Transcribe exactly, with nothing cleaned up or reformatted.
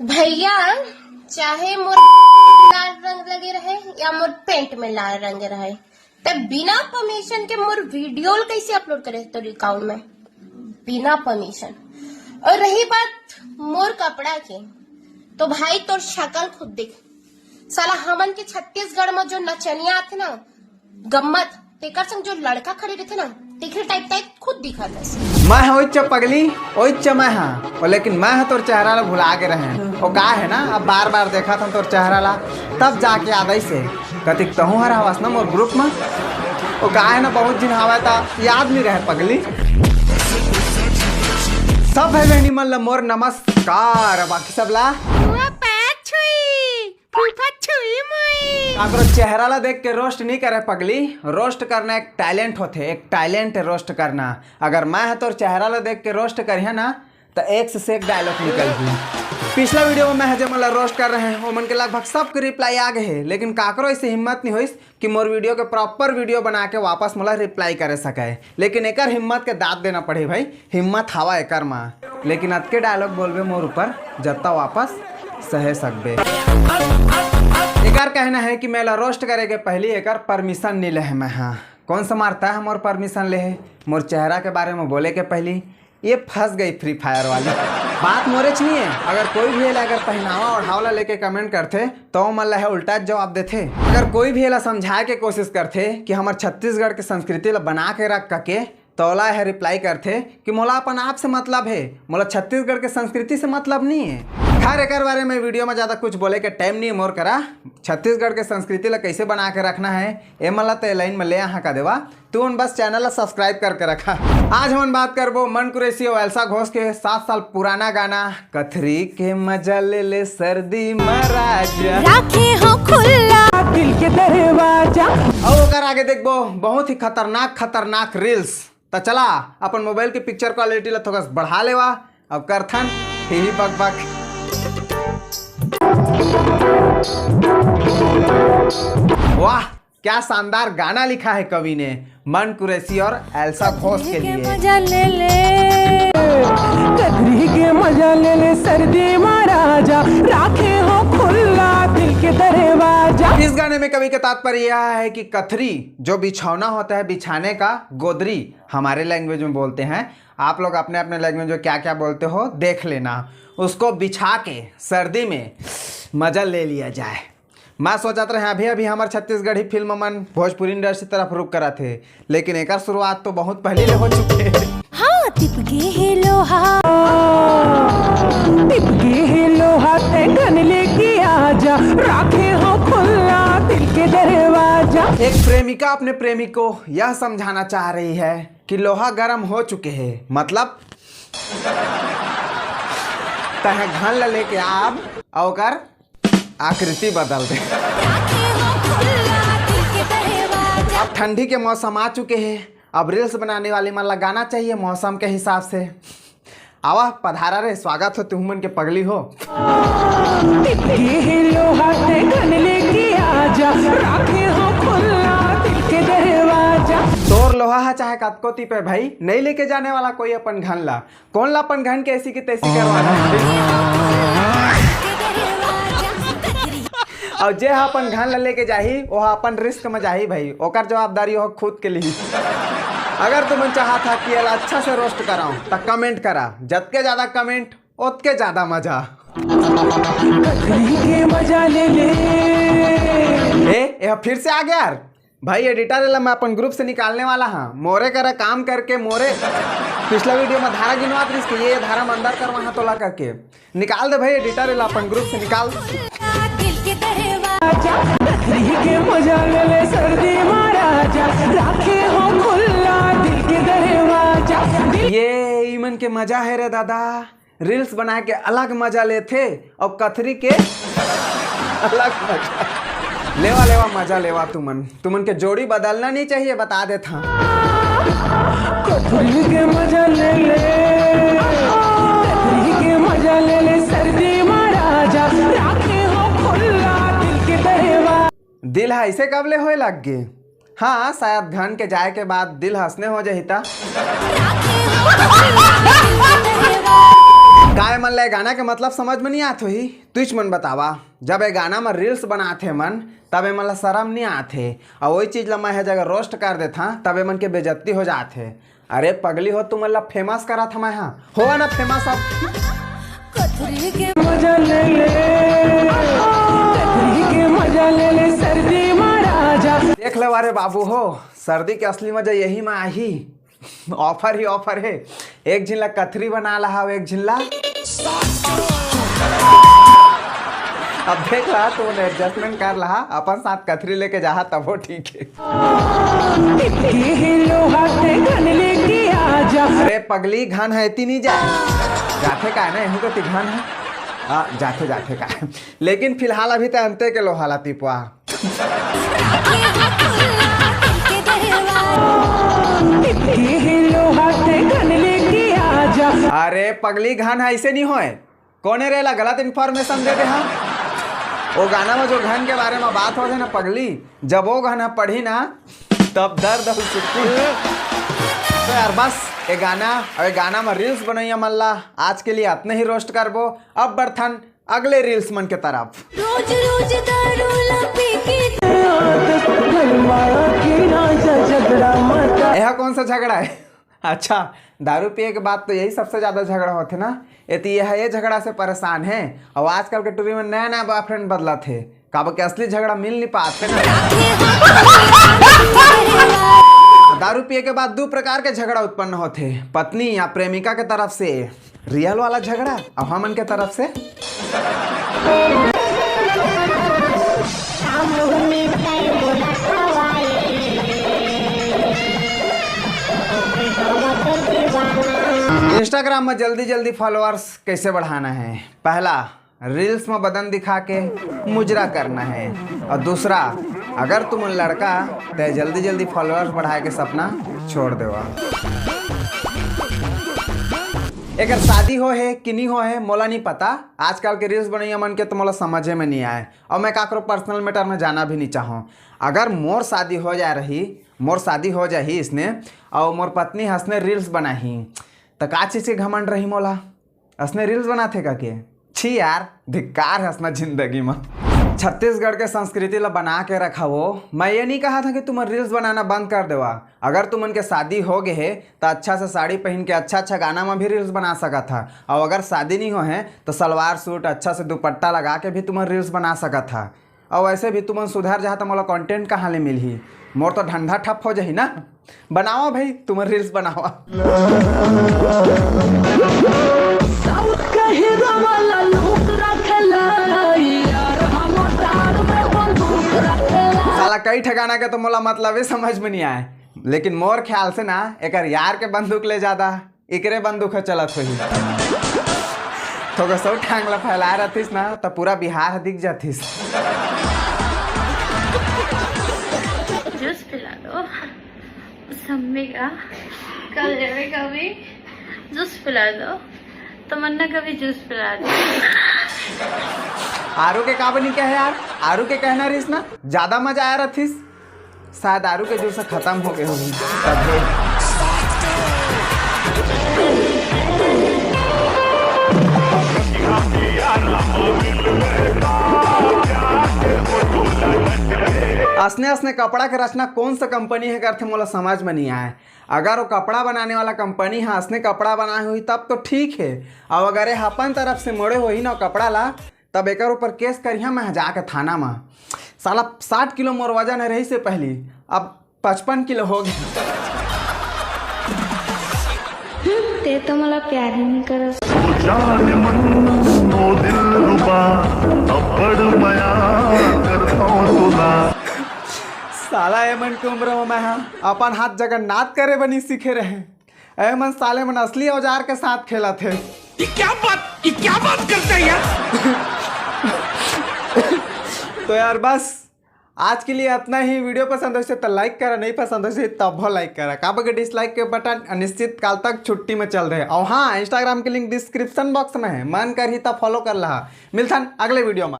भैया, चाहे मोर लाल रंग लगे रहे या मोर पेंट में लाल रंग रहे, ते बिना परमिशन के मोर वीडियो ल कैसे अपलोड करे तोर अकाउंट में? बिना परमिशन। और रही बात मोर कपड़ा के, तो भाई, तोर शकल खुद देख। साला, हमन के छत्तीसगढ़ में जो नचनिया आथे ना, गम्मत, तेकर संग जो लड़का खड़े रहिथे ना, तेखर टाइप टाइप खुद दिखत हस। मैं ह ओइच पगली, ओइच मैं ह। ओ, लेकिन मैं ह तोर चेहरा ला भुला गे रहें। ओ का हे ना, अब बार बार देखत हन तोर चेहरा ला, तब जाके याद आइस हे। कतिक तहूँ हर हवस ना मोर ग्रुप में। ओ का हे ना, बहुत झिन हवय त याद नइ रहे पगली। सब भाई बहनी मन ला मोर नमस्कार, बाकी सब ला फूफा छुई, फूफा छुई मुई। काकरो चेहरा ला देख के रोस्ट नहीं करे पगली। रोस्ट करना एक टैलेंट होथे, एक टैलेंट हे रोस्ट करना। अगर मैं ह तोर चेहरा ला देख के रोस्ट करिहा ना, त एक से एक डायलॉग निकलही। पिछला वीडियो में मैं ह जेमन ला रोस्ट करे रहें, ओमन के लगभग सबके रिप्लाई आ गे हे, लेकिन काकरो ऐसे हिम्मत नहीं होइस कि मोर वीडियो के प्रॉपर वीडियो बना के वापस मोला रिप्लाई करे सकय। लेकिन एकर हिम्मत के दाद देना पड़ही भाई, हिम्मत हवा एकर मा। लेकिन अतके डायलॉग बोलबे मोर ऊपर, जत्ता वापस सहे सकबे। एकर कहना हे कि मैं ला रोस्ट करे के पहली एकर परमिशन नहीं लेहे मैं हा। कौन सा मारता है मोर परमिशन लेहे, मोर चेहरा के बारे में बोले के पहली? ये फंस गई फ्री फायर वाली। बात मोरेच नहीं है। अगर कोई भी एला अगर पहनावा ओढ़ाव ला लेके कमेंट करथे, तो ओमन ला हे उल्टा जवाब देथे। अगर कोई भी एला समझाए के कोशिश करथे कि हमर छत्तीसगढ़ के संस्कृति ला बना के रख कके, तो ओला हे रिप्लाई करथे कि मोला अपन आप से मतलब हे, मोला छत्तीसगढ़ के संस्कृति से मतलब नहीं है। खैर, एकर बारे में वीडियो में ज्यादा कुछ बोले के टाइम नहीं है मोर करा। छत्तीसगढ़ के संस्कृति ला कैसे बना के रखना है, एमन ला तो लाइन में ले आहा का देवा। तुमन बस चैनल ला सब्सक्राइब करके रखा। आज हमन बात करबो मन कुरैशी और एल्सा घोष के सात साल पुराना गाना कथरी के मजा ले ले सर्दी महाराजा। राखे हो खुला दिल के दरवाजा। और ओकर आगे देखबो बहुत ही खतरनाक खतरनाक रील्स। त चला अपन मोबाइल के पिक्चर क्वालिटी ला थोकस बढ़ा लेवा। अब करथन ही ही बक बक। वाह, क्या शानदार गाना लिखा है कवि ने मन कुरैशी और एल्सा घोष के लिए। मजा ले ले। कथरी के मजा ले ले सर्दी महाराजा, राखे हो खुला दिल के दरवाजा। इस गाने में कवि का तात्पर्य यह है कि कथरी जो बिछौना होता है, बिछाने का गोदरी हमारे लैंग्वेज में बोलते हैं, आप लोग अपने अपने लैंग्वेज में क्या क्या बोलते हो देख लेना। उसको बिछा के सर्दी में मजा ले लिया जाए। मैं सोचत रहे अभी अभी हमर छत्तीसगढ़ी फिल्म मन भोजपुरी इंडस्ट्री तरफ रुख करत हे, लेकिन एकर शुरुआत तो बहुत पहले ले हो चुके हे। हाँ, तिप गे हे लोहा, तिप गे हे लोहा, ते घन लेके आजा, राखे हो खुला दिल के दरवाजा। एक प्रेमिका अपने प्रेमी को यह समझाना चाह रही है कि लोहा गर्म हो चुके हे, मतलब तह घन ल लेके आब अउ ओकर आकृति बदल दे। अब ठंडी के मौसम आ चुके हे, अब रील्स बनाने वाले मन ला गाना चाहिए मौसम के हिसाब से। आवा पधारा रे, स्वागत हो तुहमन के पगली हो। तिप गे हे लोहा ते घन लेके आजा, राखे हो खुला दिल के दरवाजा। तोर लोहा ह चाहे कतको तिपे भाई, नहीं लेके जाने वाला कोई अपन घन ला। कौन ला अपन घन के ऐसी की तैसी करवाना है? और जे हा अपन घन ला लेके जाही, वो हा अपन रिस्क में जाही भाई, ओकर जवाबदारी हो खुद के लिए। अगर तुमन चाहत हा कि एला अच्छा से रोस्ट कराऊं, त कमेंट करा, जतके ज्यादा कमेंट ओतके ज्यादा मजा। कथरी के मजा ले ले। ए, ए फिर से आ गया यार। भाई एडिटर, एला मैं अपन ग्रुप से निकालने वाला हाँ। मोरे करा काम करके मोरे पिछला वीडियो में धारा गिनवात रहिस कि ये धारा में अंदर करवा हाँ तोला करके। निकाल दे भाई एडिटर, एला अपन ग्रुप से निकाल। दिल के दरवाजा, कथरी के मजा ले ले सर्दी महाराजा, राखे हो खुला दिल के दरवाजा। ये इमन के मजा है रे दादा। रील्स बनाए के अलग मजा लेथे अउ कथरी के अलग मजा। लेवा लेवा मजा लेवा तुमन। तुमन के जोड़ी बदलना नहीं चाहिए, बता देत हां। कथरी के मजा ले ले, कथरी के मजा ले ले, सर्दी महाराजा राखे हो खुला दिल के दरवाजा। दिल ह ऐसे कब ले होए लग गे? हाँ, शायद घन के जाए के बाद दिल हंसने हो जाही ता। का एमन ला ए गाना के मतलब समझ में नहीं आत होही? तुइच मन बतावा, जब ए गाना म रील्स बनात हे मन, तब एमन ला शरम नहीं आत हे। अउ वही चीज ला मैं ह जगह रोस्ट कर देथा, तब एमन के बेइज्जती हो जात हे। अरे पगली हो, तुमन ला फेमस करा था मैं हा, हो ना फेमस अब। कथरी के मजा ले ले, कथरी के मजा ले ले, सर्दी महाराजा। देख ले अरे बाबू हो, सर्दी के असली मजा यही में आही। ऑफर ही ऑफर है। एक झिन ला कथरी बना लहा, एक झिन ला, अब देख लहा, तू एडजस्टमेंट कर लहा, अपन साथ कथरी लेके जाहा तबो ठीक है। अरे पगली, घन है इतनी जा, जाथे का ना, एहू कति घन है। हाँ, जाथे जाथे का। लेकिन फिलहाल अभी तो अंते के लोहा ला तिपवा। अरे पगली, घन ऐसे नहीं होए। कोने रे ला गलत इन्फॉर्मेशन दे दे हा? वो गाना में जो घन के बारे में बात होथे ना पगली, जब वो घन पढ़ी ना, तब दर्द अउ सुकून। तो यार बस, ये गाना अउ ये गाना में रील्स बनैया मन ला आज के लिए अतने ही रोस्ट करबो। अब बढ़थन अगले रील्स मन के तरफ। रोज रोज दारू ला पी के। आदत घर माया की ना जा झगड़ा मत। यह कौन सा झगड़ा है? अच्छा, दारू पिए के बाद तो यही सबसे ज्यादा झगड़ा होथे ना। एती यह ये झगड़ा से परेशान है। अउ आजकल के टूरी में नया नया बॉयफ्रेंड बदलत हे, काबर के असली झगड़ा मिल नहीं पात हे ना। दारू पिए के बाद दू प्रकार के झगड़ा उत्पन्न होथे, पत्नी या प्रेमिका के तरफ से रियल वाला झगड़ा अउ हमन के तरफ से। इंस्टाग्राम में जल्दी जल्दी फॉलोअर्स कैसे बढ़ाना है? पहला, रील्स में बदन दिखा के मुजरा करना है, और दूसरा, अगर तुम लड़का, तो जल्दी जल्दी फॉलोअर्स बढ़ाए के सपना छोड़ देवा। एकर शादी हो है कि नहीं हो है, मोला नहीं पता। आजकल के रील्स बनैया मन के तो मोला समझे में नहीं आए, और मैं काकरो पर्सनल मैटर में जाना भी नहीं चाहूँ। अगर मोर शादी हो जा रही, मोर शादी हो जाही इसने, और मोर पत्नी हंसने रील्स बनाही, तो का चीज के घमंड रही मोला? असने रील्स बनाथे का के? छी यार, धिक्कार है असना जिंदगी में। छत्तीसगढ़ के संस्कृति ला बना के रखा हो। मैं ये नहीं कहा था कि तुम रील्स बनाना बंद कर देवा। अगर तुमन के शादी हो गए है, तो अच्छा से साड़ी पहन के अच्छा अच्छा गाना में भी रील्स बना सकत हा। और अगर शादी नहीं हो है, तो सलवार सूट अच्छा से दुपट्टा लगा के भी तुमन रील्स बना सकत हा। अउ वैसे भी तुमन सुधर जाहा त मोला कंटेंट कहाँ ले मिलही? मोर तो धंधा ठप हो जाही ना। बनावा भाई, तुमन रील्स बनावा। साउथ के हीरो वाला लुक रखेला, यार हमर डार में बंदूक रखेला। साला कई ठिकाना के तो मोला मतलब ही समझ में नहीं आए, लेकिन मोर ख्याल से ना एकर यार के बंदूक ले ज्यादा एकरे बंदूक ह चलत होही। थोड़ा सौ टांग ला फैलाए रहतिस ना, त पूरा बिहार ह दिख जातिस। जूस पिला दो मम्मी का, कल जावे कभी जूस पिला दो, तमन्ना का भी जूस पिला दो। आरू के का बनी कहे यार, आरू के कहना रहिस ना, ज्यादा मजा आया रहतिस। शायद आरू के जूस खत्म हो गए होही, तभे। असने असने कपड़ा के रचना कौन सा कंपनी हे करथे, मोला समझ में नहीं आए। अगर वो कपड़ा बनाने वाला कंपनी ह असने कपड़ा बनाए होही, तब तो ठीक है। अब अगर ये अपन तरफ से मोड़े होही ना कपड़ा ला, तब एकर ऊपर केस करिहा मैं जाके थाना में। साला साठ किलो मोर वजन है रही से पहली, अब पचपन किलो हो गया। ते तो मोला प्यार ही नहीं करस। जान मन ओ दिलरुबा, अब्बड़ मया करथौं तोला। साला ए मन के उम्र में मैं हा अपन हाथ जगन्नाथ करे बनी सीखे रहे। ए मन साले मन असली औजार के साथ खेलत हे। ये क्या बात, ये क्या बात करता है यार? तो यार बस आज के लिए इतना ही। वीडियो पसंद होइसे तो लाइक करा, नहीं पसंद होइसे तब लाइक करा, काबर के डिसलाइक के बटन अनिश्चित काल तक छुट्टी में चल रहे। और हाँ, इंस्टाग्राम के लिंक डिस्क्रिप्शन बॉक्स में है, मन करही तब फॉलो कर लहा। मिलथन अगले वीडियो में।